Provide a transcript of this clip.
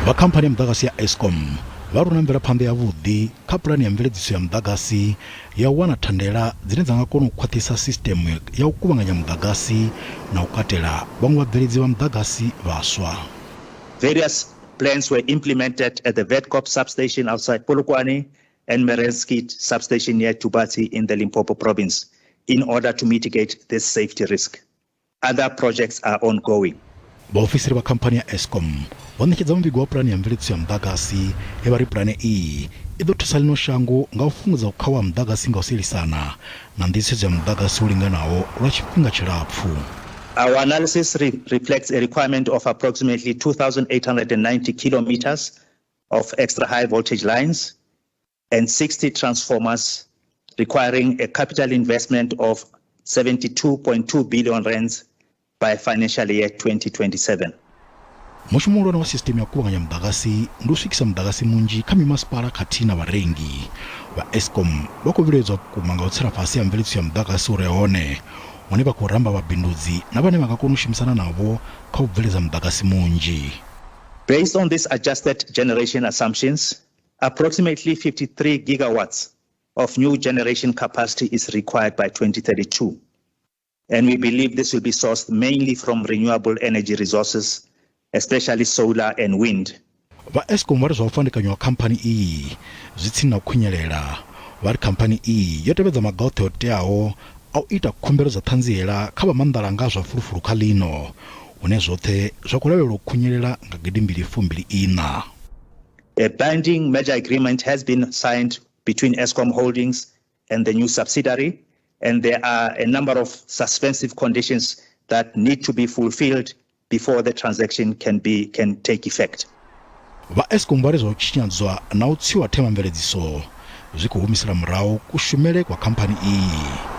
Vha khamphani ya muḓagasi ya Eskom vha ri hu na mvelaphanḓa yavhuḓi kha pulane ya mveledziso ya muḓagasi ya u wana thandela dzine dza nga kona u khwaṱhisa sisiṱeme ya u kuvhanganya muḓagasi na u katela vhaṅwe vhabveledzi vha muḓagasi vhaswa. Various plans were implemented at the Vetkoop substation outside Polokwane and Merensky substation near Tubatse in the Limpopo province in order to mitigate this safety risk. Other projects are ongoing. Vhaofisiri vha khamphani ya Eskom vho ṋetshedza muvhigo wa pulane ya mveledziso ya muḓagasi he vha ri pulane iyi i ḓo thusa ḽino shango nga u fhungudza u khauwa ha muḓagasi nga u sielisana na nḓisedzo ya muḓagasi wo linganaho lwa tshifhinga tshilapfu. Our analysis re reflects a requirement of approximately 2,890 kilometers of extra high voltage lines and 60 transformers, requiring a capital investment of 72.2 billion rands by financial year 2027. Mushumo muhulwane wa sisiṱeme ya u kuvhanganya muḓagasi ndi u swikisa muḓagasi munzhi kha mimasipala khathihi na vharengi. Vha Eskom vha khou vhilaedzwa vhukuma nga u tsela fhasi ha mveledziso ya muḓagasi u re hone, hune vha khou ramba vhabindudzi na vhane vha nga kona u shumisana navho kha u bveledza muḓagasi munzhi. Based on these adjusted generation assumptions, approximately 53 gigawatts of new generation capacity is required by 2032. And we believe this will be sourced mainly from renewable energy resources, especially solar and wind. Vha Eskom vha ri zwa u fandekanywa ha khamphani iyi zwi tsini na u khunyelela. Vha ri khamphani iyi yo tevhedza maga oṱhe o teaho a u ita khumbelo dza ṱhanziela kha vha maanḓalanga a zwa fulufulu kha ḽino, hune zwoṱhe zwa khou lavhelelwa u khunyelela nga gidimbili fumbili iṋa. A binding merger agreement has been signed between Eskom Holdings and the new subsidiary, and there are a number of suspensive conditions that need to be fulfilled before the transaction can be can take effect. Vha Eskom vha ri zwa u tshinyadzwa na u tswiwa themamveledziso zwi khou humisela murahu kushumele kwa khamphani iyi.